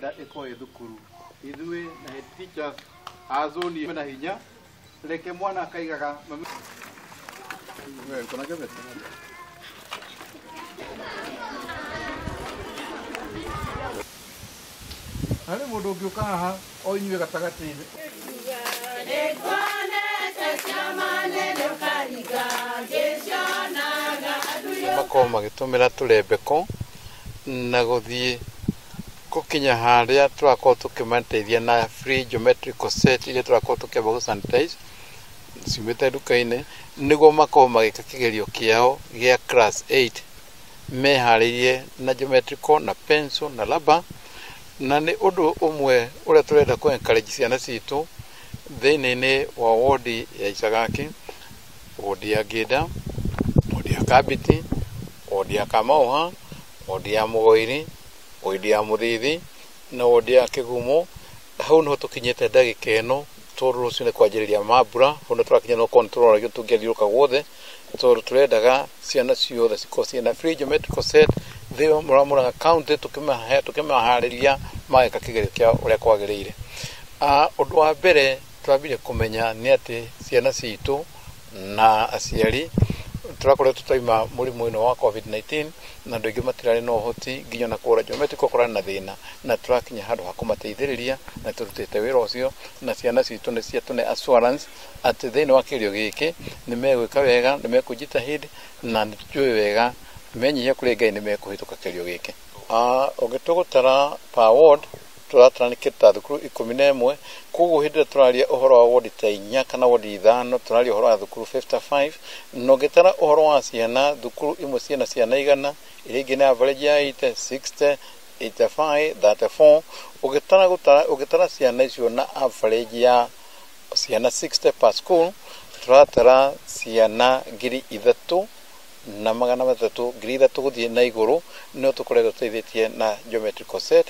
Tũrenda ĩkorwo ĩ thukuru. Ithuĩ na head teachers a zone mena hinya, reke mwana akaigaga mami. Wewe uko na gazeti? Harĩ mũndũ ũngĩũka haha o inyuĩ gatagatĩ-inĩ. Makorwo magĩtũmĩra tũrembeko na gũthiĩ gũkinya harĩa tũrakorwo tũkĩmateithia na free geometrical set iria tũrakorwo tũkĩamba gũ sanitize ciumĩte nduka-inĩ, nĩguo makorwo magĩka kĩgerio kĩao gĩa class 8 meharĩirie na geometrical na pencil na rubber. Na nĩ ũndũ ũmwe ũrĩa tũrenda kũ encourage ciana citũ thĩinĩ wa wodi ya Icagaki, wodi ya Ngĩnda, wodi ya Kambiti, wodi ya Kamauha, wodi ya Mũgoiri, wodi ya Mũthithi na wodi ya Kĩgumo. Hau niho tũkinyĩte ndagĩka ĩno, tondũ rũciũ nĩ kwanjĩrĩria mambura. Hau nĩ tũrakinya no korwo nĩ tũroragio tũngĩthiũrũrũka guothe, tondũ tũrendaga ciana ciothe cikorwo ciĩna free geometrical set thĩinĩ wa Murang'a County, tũkĩmaharĩria mageka kĩgerio kĩao ũrĩa kwagĩrĩire. Ũndũ wa mbere twambire kũmenya nĩ atĩ ciana citũ na aciari tũrakoretwo twaima mũrimũ ũyũ wa COVID-19, na andũ aingĩ matirarĩ na ũhoti nginya na kũgũra geometrical kũrarĩ na thĩna, na tũrakinya handũ ha kũmateithĩrĩria na tũrutĩte wĩra ũcio, na ciana citũ nĩ ciatũne assurance atĩ thĩinĩ wa kĩgerio gĩkĩ nĩ megwĩka wega, nĩ mekũjitahidi, na nĩ tũĩ wega menyihia kũrĩ Ngai nĩ mekũhĩtũka kĩgerio gĩkĩ. Ũngĩtua gũtara per ward tũratara nĩ kĩndũ ta thukuru 11, koguo hĩndĩ ĩrĩa tũraria ũhoro wa wodi ta 4 kana wodi 5 tũraria ũhoro wa thukuru 55, na ũngĩtara ũhoro wa ciana thukuru imwe ciĩna ciana 100, iria ingĩ nĩ average ya 80, 60, 85, 34. Ũgĩtara ciana icio na average ya ciana 60 per school, tũratara ciana 3,300, 3,000 gũthiĩ na igũrũ, no tũkoretwo tũteithĩtie na geometrical set.